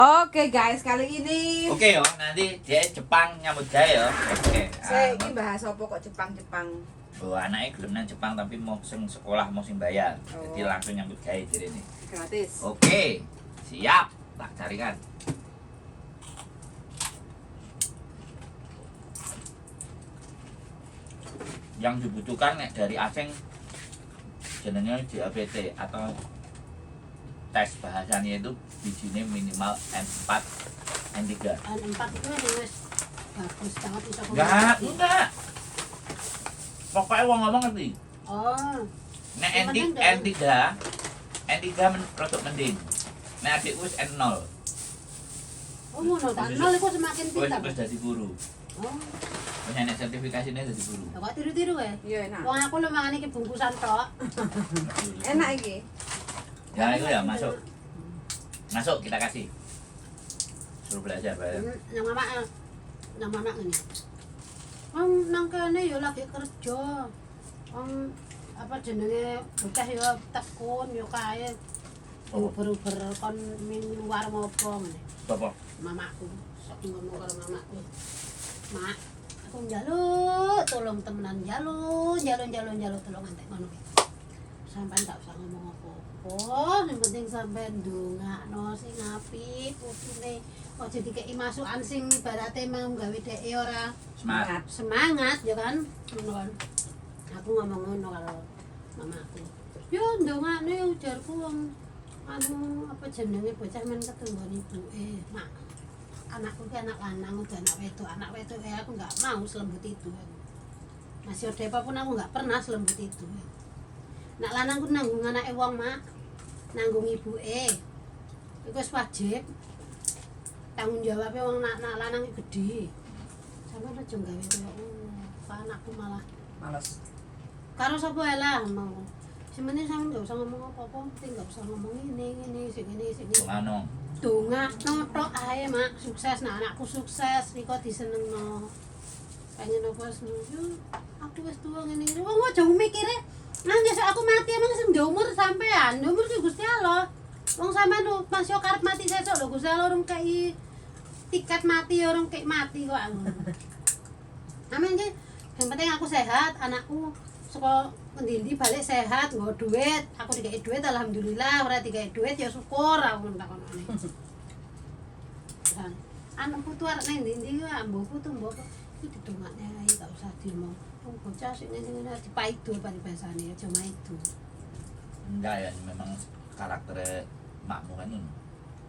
Oke guys, kali ini Oke yo, nanti dia Jepang nyambut gawe yo. Oke. saya ini bahas apa kok Jepang-Jepang. Oh, anaknya gelem nang Jepang tapi mau sing sekolah mau sing bayar. Jadi Oh. langsung nyambut gawe ini. Gratis. Oke, siap. Tak carikan. Yang dibutuhkan nek dari asing jenenge JAPT atau tes bahasanya itu bijinya minimal N4 N3. N4 itu kan wis bagus banget iso Enggak, komunikasi. enggak. Pokoknya wong ngomong ngerti. Oh, Nek Yang N3 penting N3 N3 men, rodok mending. Nek adikku wis N0. oh ngono ta. Nol iku semakin Wis pintar. wis dadi guru. Oh, Wis enek sertifikasine dadi guru. lah kok tiru-tiru ya? Iya enak. Wong aku lho mangane iki bungkusan tok. Enak iki. Ya itu ya masuk. Masuk kita kasih. Suruh belajar, Pak. Nang mama nang mama ngene. Wong nang kene ya lagi kerja. Wong apa jenenge bocah ya tekun ya kae. Apa? Uber-uber kon ning luar ngopo ngene. Bapak. Mamaku sok ngomong karo mamaku. Mak, aku njaluk tolong temenan njaluk, njaluk njaluk njaluk tolong entek ngono kuwi. Sampean gak usah ngomong apa-apa, yang penting sampean ndongakno sing apik putune. Aja dikeki masukan sing ibarate mau gawe dheke ora Semangat. semangat ya kan. Ngono kan. Aku ngomong ngono karo mamaku. Yo ndongakne ujarku wong anu apa jenenge bocah men ketunggon ibuke. Mak, anakku ki anak lanang udah anak wedok, anak wedok ya aku nggak mau selembut itu aku. Masih ada apapun aku nggak pernah selembut itu. Nak lanang ku nanggung anake wong, Mak. Nanggung ibuke. Iku wis wajib. Tanggung jawabnya wong nak, nak lanang iki gede. Sampeyan aja gawe koyo ngono. Kok anakku malah Males. karo sapa ae lah mau. Sing penting sampeyan nggak usah ngomong apa-apa, penting nggak usah ngomong ini, ini, sing ini, sing ini. Ngono. Dongakno tok ae, Mak. Sukses nah anakku sukses, riko disenengno. Pengen apa seneng yo aku wis tuwa ngene ngene. Wong aja mikire nang besok aku mati emang sing ndek umur sampean, umur ki Gusti Allah. Wong sampean lho masih karep mati sesuk lho Gusti Allah urung kei tiket mati urung kei mati kok aku. Amin ki. Yang penting aku sehat, anakku saka ngendi-endi balik sehat, nggawa duit. Aku dikei duit alhamdulillah, ora dikei duit ya syukur aku ngono takonane. Kan anak putu arek nang ndi-ndi ku mbok putu mbok iki didongakne ae gak usah diomong. Wong bocah sing ngene-ngene dipaido paribasane aja maido. Enggak ya, memang karakternya makmu kan ngono.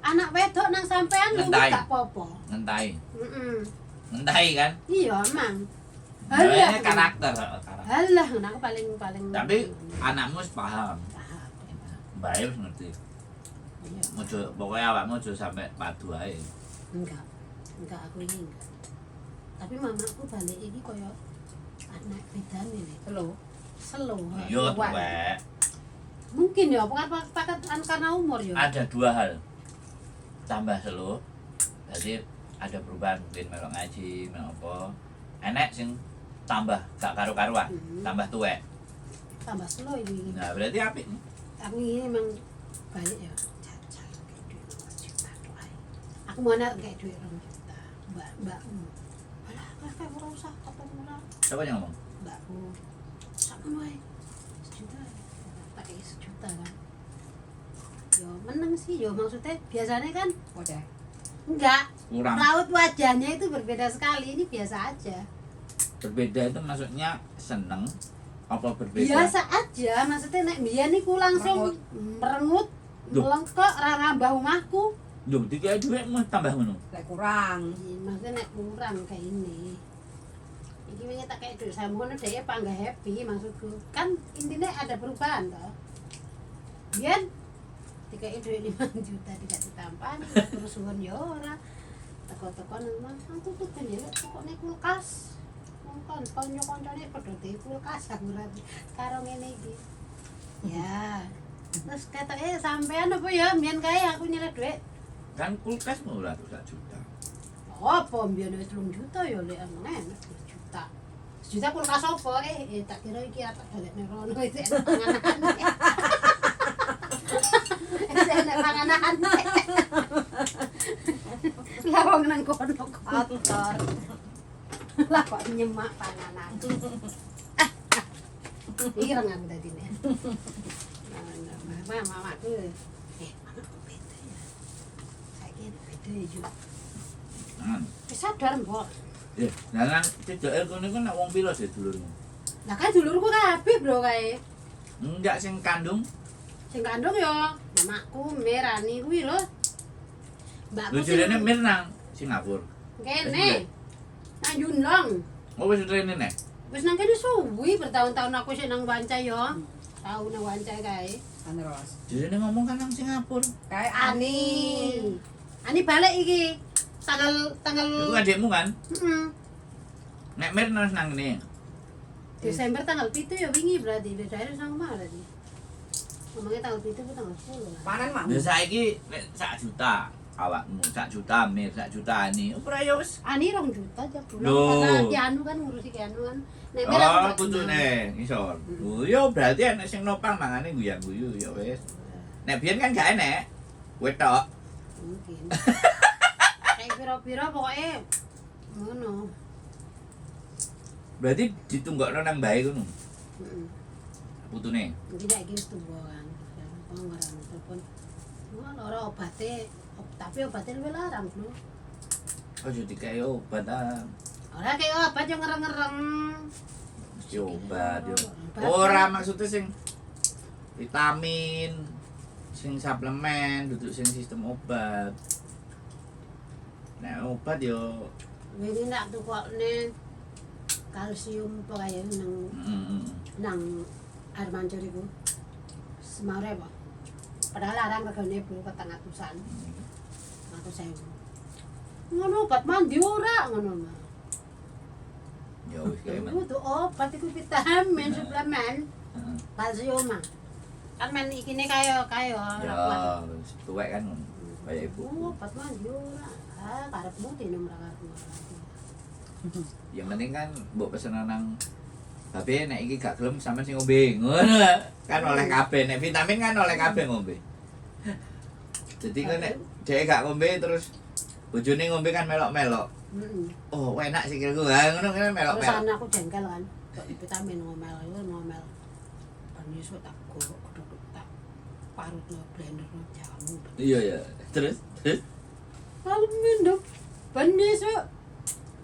Anak wedok nang sampean lho Ngentai. gak apa-apa. Ngentai. Heeh. Ngentai kan? Iya, emang. Nah, Alah. ini karakter, karakter. Alah, ngono aku paling paling Tapi anakmu wis paham. paham. Mbak wis ngerti. Iya. Mojo pokoknya awakmu aja sampai padu ae. Enggak. Enggak aku ini enggak. Tapi mamaku balik ini koyo anak bedane nih. Slow. Slow. Yo Tuwek. tuwek. Mungkin ya, bukan paket karena umur ya. Ada dua hal. Tambah selo. Berarti ada perubahan mungkin melok ngaji, melok apa. Enek sing tambah gak karu-karuan, tambah tuwek. Tambah slow ini. Nah, berarti apik nih. Aku ini emang balik ya. Jajal kayak duit 2 juta tok ae. Aku mau narik kayak duit 2 juta. Mbak mbakmu. Alah, kayak ora usah ketemu ora. Siapa yang ngomong? Mbakku. Sakmono ae. 1 juta. Tak kayak 1 juta kan. Yo meneng sih yo maksudnya biasanya kan Udah. enggak Kurang. raut wajahnya itu berbeda sekali, ini biasa aja. Berbeda itu maksudnya seneng apa berbeda? Biasa aja maksudnya nek mbiyen niku langsung merengut, Loh. melengkok ra ngambah omahku. Duh, dikira duit mau tambah ngono. Lek kurang. Iya, maksudnya nek kurang kayak ini. Iki wingi tak kayak duit samono dhek panggah happy maksudku. Kan intinya ada perubahan toh. Biyen dikai duit 5 juta tidak ditampani, terus suwun ya ora. Teko-teko nang omah, aku tuh ben njaluk tukokne kulkas. Wong kon kanca-kancane padha duwe kulkas aku ora karo ngene iki. Ya. Terus ketoke sampean apa ya mbiyen kae aku nyeleh duit. Kan kulkas mau ratusan juta. Apa mbiyen wis 3 juta ya lek emang enak 3 juta. 1 juta kulkas apa? Tak kira iki tak balekne rono iki enak panganan. Enak panganan. Lah wong nang kono kotor. Lah kok nyemak panganan. Ireng aku dadine. Mama, mamaku. Mama kok beda ya. Saiki beda ya, Ju. Wis sadar, Mbok. Lah nang cedeke kono iku nek wong piro sih dulurmu? Lah kan dulurku kabeh, Bro, kae. Enggak sing kandung. Sing kandung ya mamaku Merani kuwi lho. Mbakku Lho jarene Mir nang Singapura. Kene. Nang Yunlong. Oh wis rene nek. Wis nang kene suwi bertahun-tahun aku sik nang Wancai ya. Tau nang Wancai kae. Kan terus. Jarene ngomong kan nang Singapura. Kae Ani. Ani balik iki. Tanggal tanggal Iku adikmu kan? Heeh. Nek Mir nang nang ngene. Desember tanggal 7 ya wingi berarti. Bedane nang omah berarti. Ngomongnya tanggal 7 apa tanggal 10 lah. Panen mak. Lha saiki nek sak juta awakmu, sak juta Mir, sak juta Ani. Ora ya wis. Ani 2 juta aja bulan. Loh. Karena Kianu kan ngurusi Kianu kan. Nek Mir aku Oh, gak putune ngisor. Lho ya berarti enek sing nopang mangane guyang-guyu ya wis. Nek biyen kan gak enek. Kowe tok. Mungkin. Kayak piro-piro pokoknya ngono. Berarti ditunggokno nang mbae ngono. Heeh. Putune. Mungkin nek iki wis tuwa kan. Apa ngarani telepon. Wah, lara obate, tapi obatnya luwih larang, Bro. Aja dikei obat ah. Ora kayak obat yang ngereng-ngereng. Mesti obat yo. Obat. Ora maksudnya sing vitamin, sing suplemen, duduk sing sistem obat. Nek obat yo Wingi nak tukokne kalsium apa kaya nang nang air mancur iku. Semare apa? Padahal larang regane Bro 400-an. 100.000. Ngono obat mandi ora ngono mah. Ya wis kayak Iku tuh obat iku vitamin suplemen Heeh. kalsium mah. Kan men ikine kaya kaya ora Ya, kuat. wis tuwek kan kayak ibu. Oh, obat mandi ora. Ah, karepmu dinum ra karepmu. Yang penting kan mbok pesen nang Tapi nek iki gak gelem sampean sing ngombe. Ngono kan oleh kabeh. Nek vitamin kan oleh kabeh ngombe. Jadi kan nek dhek gak ngombe terus bojone ngombe kan melok-melok. Heeh. Oh, enak sikilku. Ha ngono kan Terus melok-melok. anakku jengkel kan. Kok vitamin ngomel iku ngomel. Ban iso tak gorok godhog tak parut no blender no jamu. Iya ya. Terus terus Aku minum ban iso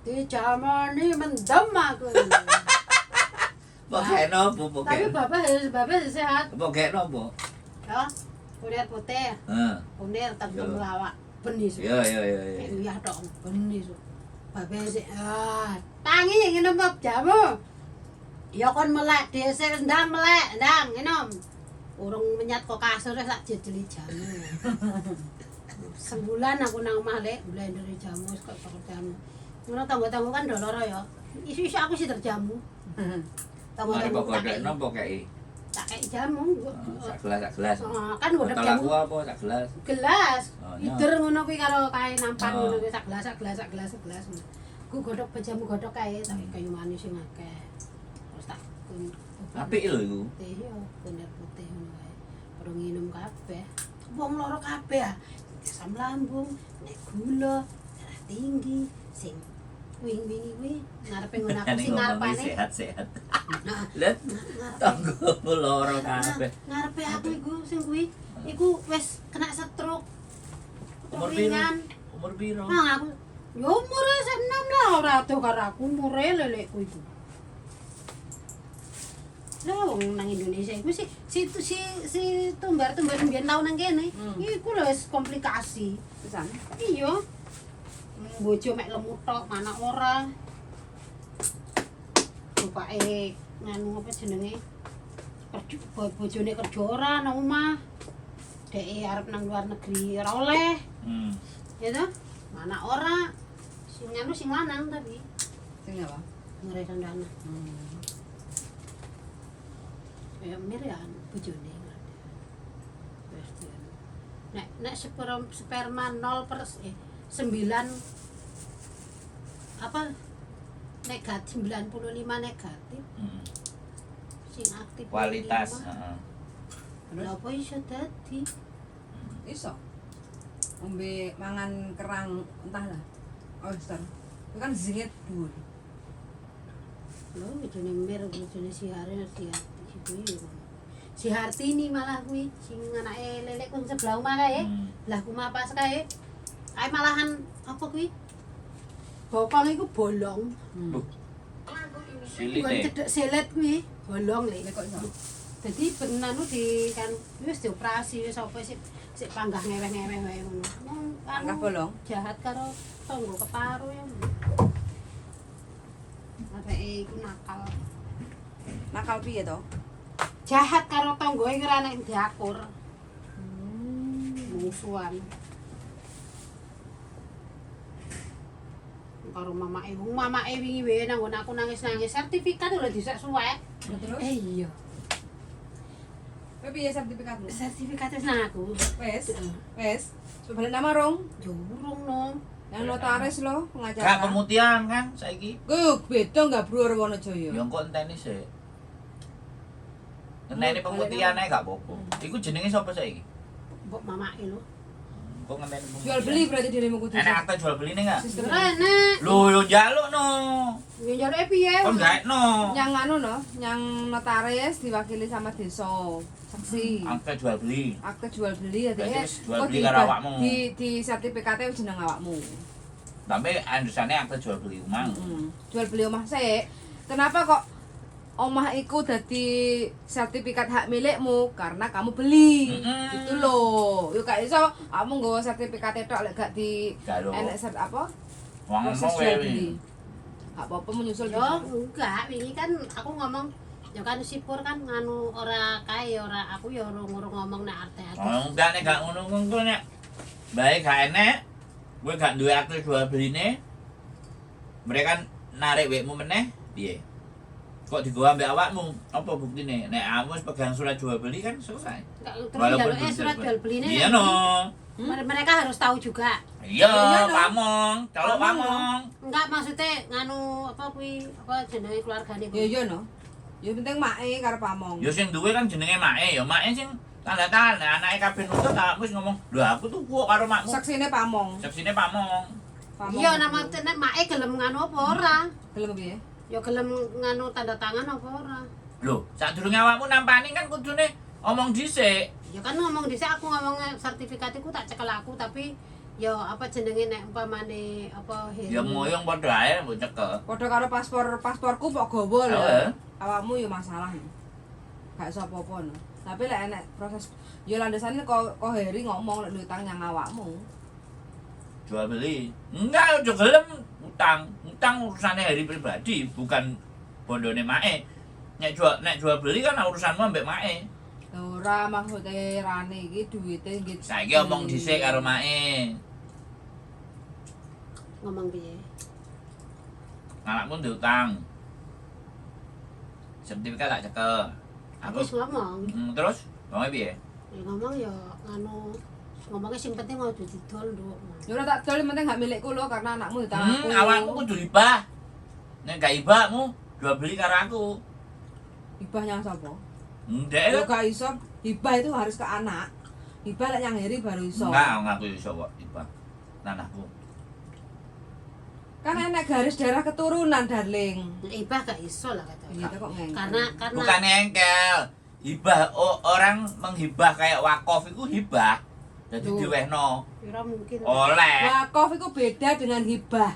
dijamani mendem aku. mbok gekno opo mbok Tapi gekno? bapak sehat. Mbok gekno opo? Ya, kunir putih, Heeh. kunir tentang Iya. lawak ben iso. Iya iya iya iya. Kayak uyah tok ben iso. Bapak sik ah, tangi nginum jamu. Ya kon melek dhisik ndang melek, ndang nginum. Urung menyat kok kasur wis tak jejeli jamu. Sebulan aku nang omah lek blender jamu wis kok bakul jamu. Ngono tangga-tangga kan do lara ya. Isu-isu aku sih terjamu. Mari Tangga-tangga mbok tak kei- godhekno mbok kei. tak kei jamu. Sak gelas sak gelas. Oh, kan godhek Botol jamu aku apa sak gelas? gelas. Oh, iya. Ider ngono kuwi karo kae nampan Oh. ngono kuwi sak gelas sak gelas sak gelas sak gelas. Ku godhok jamu godhok kae tak kayu manis sing akeh. Terus tak kun Apik lho iku. putih yo, kunir putih ngono kae. Padha nginum kabeh. Wong loro kabeh ah. Asam lambung, nek gula, darah tinggi, sing wing-wingi kuwi ngarepe ngono aku sing ngarepane. Sehat-sehat. Nah, Lihat ngarepe tanggo loro kabeh. ngarepe aku iku sing kuwi iku wis kena stroke. Umur piro? Ringan. Umur piro? Nah, aku ya umure sik enom lah ora adoh karo aku umure lelekku iku. Lah wong nang Indonesia iku si si si, si tumbar-tumbar mbiyen tau nang kene. Iku lho wis komplikasi. Pisan. Iya. Bojo mek lemu tok, anak ora. Bapake nganu apa jenenge? Kerja bojone kerja ora nang omah. Dheke arep nang luar negeri ora oleh. Ya toh? Anak ora. Sing nganu sing lanang tapi Sing apa? ngare sandana. Kayak mir ya bojone. Wis dianu. Nek nek sperma, sperma 0 per 9 apa negatif 95 negatif sing aktif Kualitas, lima. heeh. Lha apa iso dadi? Iso. Ngombe mangan kerang entahlah. Oyster. Itu kan zingnya dhuwur. Lho, bojone Mir, bojone si Hari, si Harti kuwi. Si Hartini malah kuwi sing anake lelek kun sebelah omah kae. Lah kumah pas kae. Kae malahan apa kuwi? Bokong iku bolong. Loh. Silit Bukan e. cedek selet kuwi, bolong le. Lek kok iso. Dadi ben anu di kan wis dioperasi wis apa sik sik panggah ngeweh-ngeweh wae ngono. Wong anu Panggah bolong? Jahat karo tangga keparo ya. Areke iku nakal. Nakal piye to? Jahat karo tanggoe ora nek diakur. Musuhan. Karo mamake, wong mamake wingi wae nang nggon aku nangis-nangis sertifikat lho dhisik suwek. Terus? Eh iya. Kowe piye sertifikatmu? Sertifikat wis nang aku. Wes. Heeh. Wes. Coba balik nama rong. Yo urung no. Yang notaris lo, pengacara. Gak pemutihan kan saiki. Gue beda nggak bro Wono Joyo. Ya engko enteni sik. Enteni pemutihan ae gak apa-apa. Iku jenenge sapa saiki? Mbok mamake lho. Kok ngenteni pemutihan. Jual beli berarti dirimu kudu. Enek akte jual beline enggak? Sistem. Ora enek. Lho yo njaluk no. Yo njaluke piye? Kon gaekno. Yang anu no, yang notaris diwakili sama desa, saksi. Akte jual beli. Akte jual beli ya Berarti deh. wis jual beli karo awakmu. Di sertifikatnya jeneng awakmu. Tapi andusane akte jual beli omah. Jual beli omah sik. Kenapa kok omah iku dadi sertifikat hak milikmu? Karena kamu beli. Gitu loh. Yo gak iso kamu nggawa sertifikat tok lek gak di Gak lho. enek sert apa? Wong Proses ngomong jual wae. beli. Gak apa-apa menyusul Yo enggak, wingi kan aku ngomong ya kan sipur kan nganu ora kae ora aku ya ora ngomong nek arte-arte. Oh, enggak nek gak ngono engko nek bae gak enek, kowe gak duwe akte jual beline. Mereka narik wekmu meneh, piye? Kok digawa ambek awakmu? Apa buktine? Nek kamu wis pegang surat jual beli kan selesai. Enggak, terus Walaupun njaluke belum surat jual jual beline. Iya no. Mereka harus tahu juga. Iya, Iya, no. pamong, celuk Pamong, no. pamong. Enggak maksudnya nganu apa kuwi apa jenenge keluargane Ya kuwi. iya no. Ya penting mae karo pamong. Ya sing duwe kan jenenge make, ya make sing tanda tangan, Nah, anake kabeh nuntut awakmu wis ngomong, "Lho aku tuku kok karo makmu." Saksine pamong. Saksine pamong. Pamong. Iya nama nek make gelem nganu apa ora? Gelem piye? Ya gelem nganu tanda tangan apa ora? Lho, sadurunge awakmu nampani kan kudune omong dhisik. Ya kan ngomong dhisik aku ngomong sertifikat iku tak cekel aku tapi ya apa jenenge nek umpamane apa Heri. Ya moyong padha ae mbok cekel. Padha karo paspor pasporku mbok gawa lho. Heeh. Awakmu ya masalah. No. Gak iso apa-apa no. Tapi lek enek proses ya landasane kok kok Heri ngomong lek utang nyang awakmu. Jual beli. Enggak, aja gelem utang. Utang urusane hari pribadi, bukan bondone mae. Nek jual beli kan urusanmu ambek mae. Lah ora maksude rane iki duwite nggih. Saiki omong dhisik karo mae. Ngomong piye? Anakmu ndek utang. Sertifikat tak cekel. Aku Aku wis ngomong. Terus ngomongnya piye? Ya ngomong ya nganu ngomongnya sing penting aja didol nduk. Ya ora tak dol penting hak milikku lho karena anakmu ditang aku. Awakmu kudu hibah. Nek gak hibahmu jual beli karo aku. Hibah nyang sapa? Ndek Ya gak iso, hibah itu harus ke anak. Hibah lek nyang Heri baru iso. Enggak, ngaku iso kok hibah. Tanahku. Kan enek garis darah keturunan, darling. Ibah gak iso lah kata. Iya kok ngengkel. Karena Bukan engkel. Hibah oh, orang menghibah kayak wakaf itu hibah. Jadi Tuh. diwehno ora mungkin. oleh. Wakaf itu beda dengan hibah.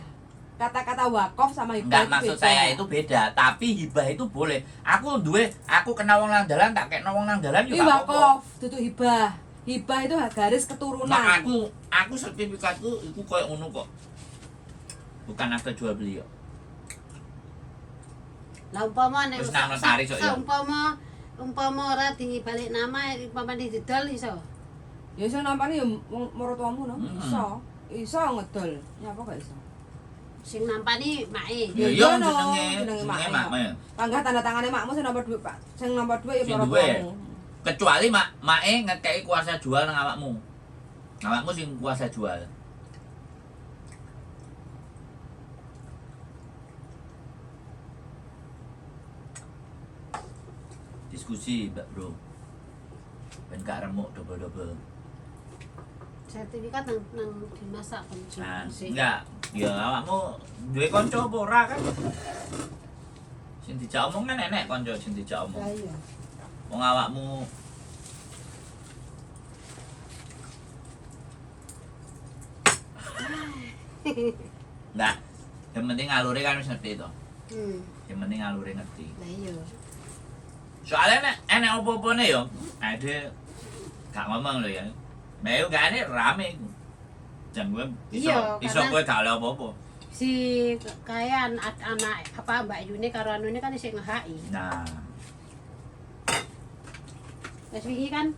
Kata-kata wakaf sama hibah Enggak itu maksud beda. saya itu beda, tapi hibah itu boleh. Aku duwe, aku kena wong nang dalan tak kekno wong nang dalan Ini yo gak apa-apa. wakaf, dudu hibah. Hibah itu garis keturunan. Nah, aku sertifikatku iku koyo ngono kok. Bukan akte jual beli kok. Lah umpama nek Terus nang notaris kok ya. Umpama umpama ora dibalik nama, umpama didol iso. Ya iso nampane ya wong maratuamu no. Iso. Iso ngedol. Nyapa gak iso? Sing nampani mae. Ya Ya iya iya no, jenenge, jenenge jenenge make. make. Panggah tanda tangane makmu sing nomor dhuwit, Pak. Sing nomor dhuwit ya Sing duwe. maratuamu. Kecuali mak mae ngekeki kuasa jual nang awakmu. Awakmu sing kuasa jual. Diskusi, Mbak Bro. Ben gak remuk double-double. Sertifikat nang nang dinas sak Nah, sih. enggak. Ya awakmu duwe kanca apa ora kan? Sing dijak omong kan enek kanca sing dijak omong. Lah iya. Wong awakmu enggak. Yang penting alure kan wis ngerti to. Yang penting alure ngerti. Lah iya. Soalnya nek enek apa-apane ya, ade gak ngomong lho ya. Nek gak enek rame iku. Jan gue iso Iya, iso karena- kowe gak oleh apa-apa. Si kayan anak apa Mbak Yuni karo anune kan isih ngehaki. Nah, Wis wingi kan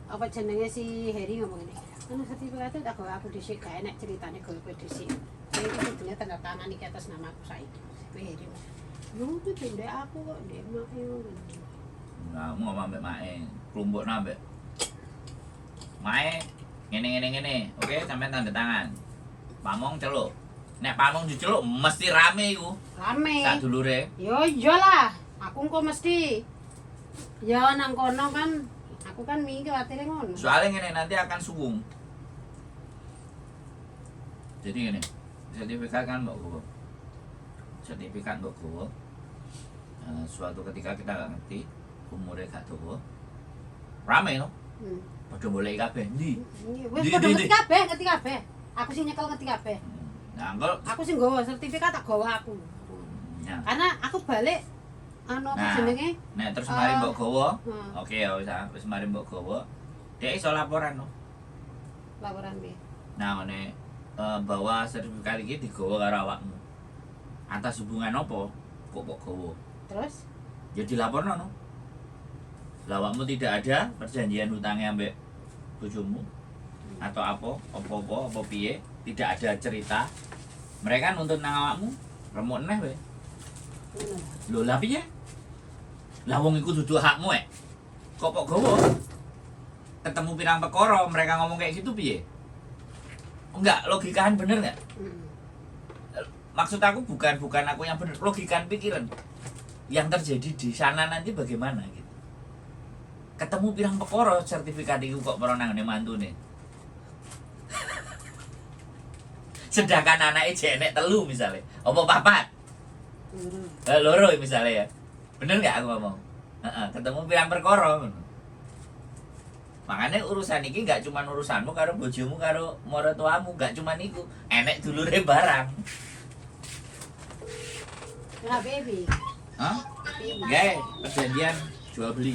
apa jenenge si Heri ngomong ngene. Kan sertifikate tak gawe aku dhisik gak enek ceritane gawe kowe dhisik. Kowe iki kudune tanda tangan iki atas nama aku saiki. Kowe Heri. Yo kuwi ndek aku kok ndek mak yo. Nah, mau ngomong ambek mae, klumpukno ambek mae ngene ngene ngene. Oke, sampean tanda tangan. Pamong celuk. Nek pamong diceluk mesti rame iku. Rame. Sak dulure. Yo iyalah, aku engko mesti ya nang kono kan aku kan wingi kuwatire ngono. Soalnya ngene nanti akan suwung. Jadi ngene, sertifikat kan mbok gowo. Sertifikat mbok gowo. Suatu ketika kita gak ngerti umure gak dawa. Rame no. Padha golek kabeh ndi. Iya, wis Ndi, padha ndi, ngerti ndi. kabeh, ngerti kabeh. Aku sing nyekel ngerti kabeh. Nah, engko Aku sing nggawa sertifikat tak gawa aku. nah, Karena aku balik anu apa Nah. jenenge? nek terus mari mbok gowo. Hmm. Oke ya wis ah, wis mari mbok gowo. Dhek iso laporan no. Laporan piye? Nah, ngene bahwa sertifikat iki digawa karo awakmu. Atas hubungan apa kok mbok gowo? Terus Ya dilaporno no. Lah awakmu tidak ada perjanjian hutangnya ambek bojomu atau apa, apa-apa, apa piye, tidak ada cerita. Mereka nuntut nang awakmu, remuk neh we. ngono. Lho lah piye? Lah wong iku dudu hakmu eh. Kok kok gowo? Ketemu pirang perkara mereka ngomong kayak gitu piye? Enggak, logikaan bener enggak? Heeh. Maksud aku bukan bukan aku yang bener, logikaan pikiran. Yang terjadi di sana nanti bagaimana gitu. Ketemu pirang perkara sertifikat iku kok perlu nang ngene mantune. Sedangkan anaknya jek enek telu misalnya, apa papat? Loro. Loro misalnya ya. Bener nggak aku ngomong? Heeh, ketemu pirang perkara ngono. Makanya urusan iki nggak cuma urusanmu karo bojomu karo maratuamu, nggak cuma iku, enek dulure barang. Lah baby. Hah? Baby. Nggak, perjanjian jual beli.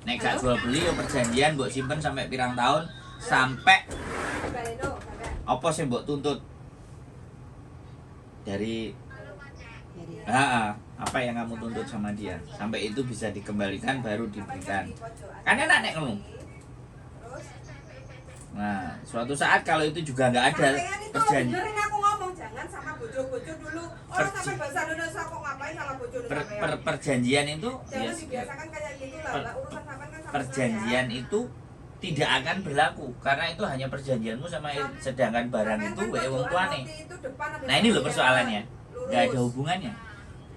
Nek gak jual beli ya perjanjian mbok simpen sampai pirang tahun sampai apa sih mbok tuntut dari Jadi apa yang kamu tuntut sama dia sampai itu bisa dikembalikan baru diberikan kan enak nek ngono. Nah, suatu saat kalau itu juga nggak ada Sampean itu perjanjian dengerin aku ngomong jangan sama bojo-bojo dulu. Orang sampai bahasa Indonesia kok ngapain sama bojo sampean. perjanjian itu Jangan ya, dibiasakan kayak gitu lah, lah urusan sampean kan sama perjanjian itu tidak akan berlaku karena itu hanya perjanjianmu sama sedangkan saya. barang Sampean itu kan wae wong pojokan tuane. roti itu depan ada Nah, ini loh 7-Eleven, persoalannya. Nggak ada lurus. hubungannya.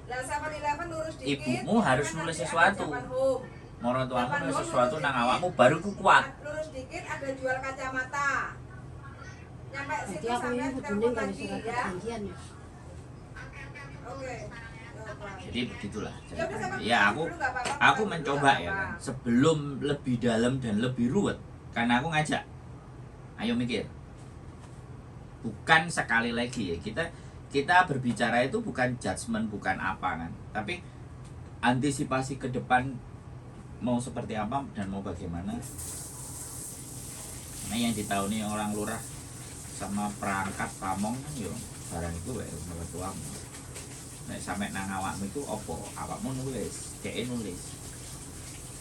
Lah 7-Eleven lurus dikit. Ibumu harus kan nulis nanti ada sesuatu. Japan Home. Moro tuamu Japan nulis Home sesuatu lurus nang dikit. awakmu baru ku kuat. Lurus dikit ada jual kacamata. Nyampe jadi situ aku ini sampean kudune telepon gawe lagi surat ya. perjanjian ya. Oke. Coba. Jadi begitulah Ya udah, ceritanya. sampean Ya aku dulu nggak apa-apa, aku makan dulu mencoba nggak ya kan apa-apa. sebelum lebih dalam dan lebih ruwet karena aku ngajak ayo mikir bukan sekali lagi ya kita kita berbicara itu bukan judgement bukan apa kan tapi antisipasi ke depan mau seperti apa dan mau bagaimana. Nah yang ditahu nih orang lurah sama perangkat pamong kan yo barang itu wae mertuamu. Nek sampe nang awakmu itu opo? Awakmu nulis, dhek nulis.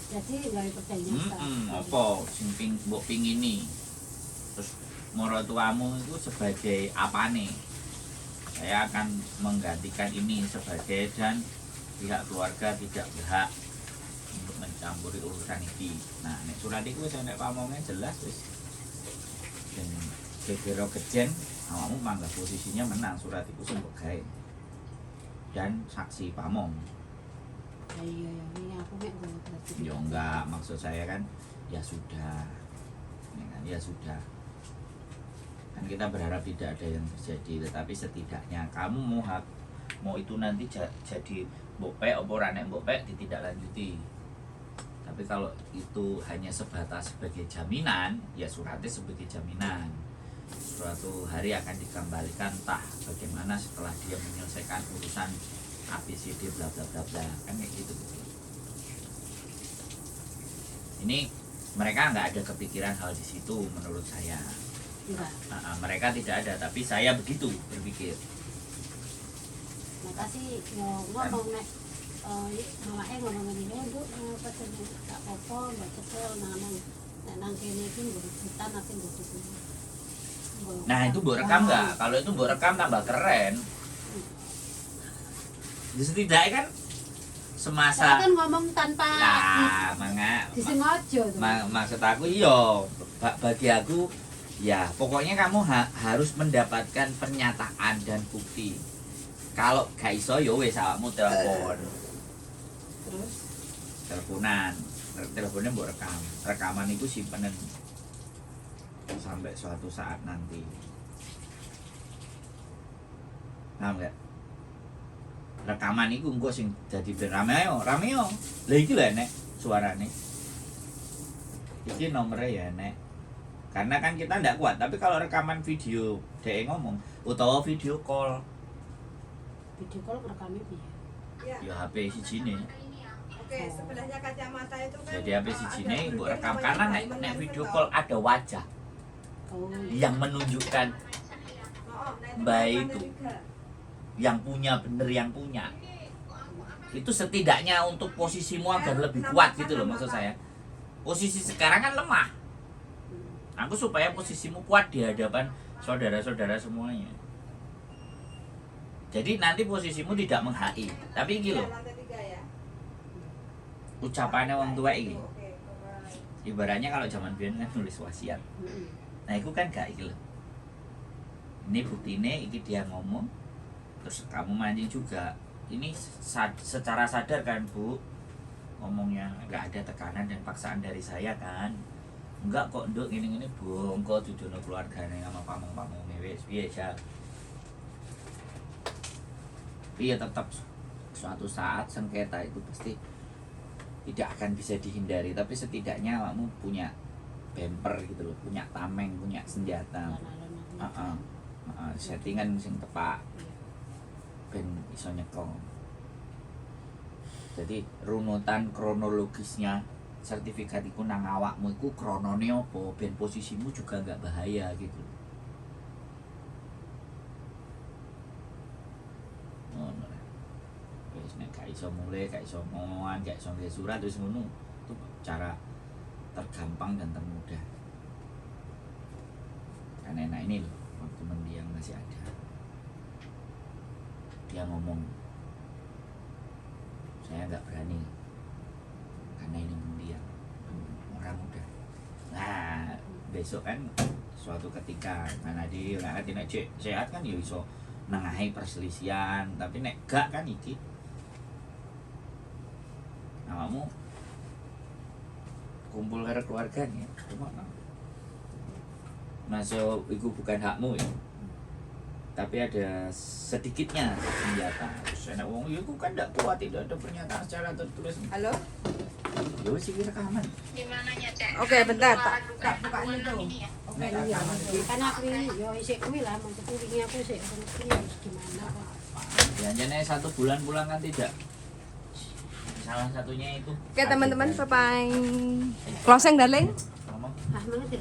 Jadi gawe perjanjian. Opo sing ping mbok pingini. Terus maratuamu itu sebagai apane? Saya akan menggantikan ini sebagai dan pihak keluarga tidak berhak untuk mencampuri urusan ini. Nah, nek surat iku wis nek pamongnya jelas wis. Dan gegero kejen awakmu mangga posisinya menang surat iku sing mbok gawe. Dan saksi pamong. Ya iya ya, ini aku mek nggawa sertifikat. Ya enggak, maksud saya kan ya sudah. Ya kan, ya sudah. Kan kita berharap tidak ada yang terjadi, tetapi setidaknya kamu mau hak mau itu nanti jadi mbok pek apa ora, nek mbok pek ditindaklanjuti. Tapi kalau itu hanya sebatas sebagai jaminan, ya suratnya sebagai jaminan. Suatu hari akan dikembalikan entah bagaimana setelah dia menyelesaikan urusan ABCD bla bla bla bla, kan kayak gitu. Ini mereka nggak ada kepikiran hal di situ menurut saya. Enggak. Nah, mereka tidak ada, tapi saya begitu berpikir. Makasih yo ngomong nek mamake ngomong ngene, "Nduk, apa jenenge gak apa-apa, mbak cekel nang nang nek nang kene iki nggo rebutan ate nggo tuku." Nah, itu mbok rekam nggak? Kalau itu mbok rekam tambah keren. Ya, setidaknya kan semasa Saya kan ngomong tanpa lah manga disengaja tuh. Maksud aku iya, bagi aku ya pokoknya kamu harus mendapatkan pernyataan dan bukti. Kalau gak iso ya wis awakmu telepon. Terus Teleponan, teleponnya mbok rekam. Rekaman itu simpenan sampai suatu saat nanti. Paham gak? Rekaman iku engko sing dadi ben rame ayo, rame yo. Lah iki lho enek suarane. Iki nomornya ya enek. Karena kan kita ndak kuat, tapi kalau rekaman video dhek ngomong utawa video call. Video call ngerekamnya piye? Ya. Ya HP sijine. Oke, sebelahnya kacamata itu kan. Jadi HP sijine ada mbok building rekam namanya karena nek Diamond nek Mansion video toh. call ada wajah Oh. yang menunjukkan Oh, nah itu Mbak lantai itu. tiga. Yang punya bener yang punya. Itu setidaknya untuk posisimu agar lebih kuat gitu loh maksud saya. Posisi sekarang kan lemah. Aku supaya posisimu kuat di hadapan saudara-saudara semuanya. Jadi nanti posisimu tidak menghai. Tapi iki Iya, loh, lantai tiga ya. Ucapannya wong tua iki. Oke, bye. Ibaratnya kalau zaman biyen kan nulis wasiat. Nah, itu kan gak iki loh. Ini buktine iki dia ngomong, terus kamu mancing juga. Ini secara sadar kan, Bu, ngomongnya nggak ada tekanan dan paksaan dari saya kan. Enggak kok, Nduk, ngene-ngene bongko dudono keluargane sama pamong-pamonge wis piye ja. Iya, tetap suatu saat sengketa itu pasti tidak akan bisa dihindari, tapi setidaknya kamu punya bumper gitu loh, punya tameng, punya senjata. Alon-alon aku. Heeh, settingan sing tepak ben iso nyekel. Jadi runutan kronologisnya sertifikat iku nang awakmu iku kronone apa ben posisimu juga nggak bahaya gitu. Ngono lah. Wis nek gak iso mulih, gak iso ngomongan, gak iso nggawe surat wis ngono. Itu cara tergampang dan termudah. Karena enak ini loh, waktu mendiang masih ada. Dia ngomong, saya nggak berani karena ini mendiang orang muda. Nah, besok kan suatu ketika karena di nek nek cek sehat kan ya iso nengahi perselisihan, tapi nek gak kan iki awakmu kumpul karo keluarga nih, cuma masuk iku bukan hakmu ya, tapi ada sedikitnya senjata. Terus enak wong ya iku kan ndak kuat, tidak ada pernyataan secara tertulis. Halo? Ya wis iki rekaman. Gimana ya, Cek? Oke, bentar, Suara tak dugaan buka aku itu. enam ini ya. Oke, Iya, iya. kan aku ini yo isik kuwi lah, maksudku wingi aku isik ngerti harus gimana kok. Ya jane satu bulan pulang kan tidak. Salah satunya itu. Oke, teman-teman, bye bye. Closing, darling. Ngomong. Ah, mana tidak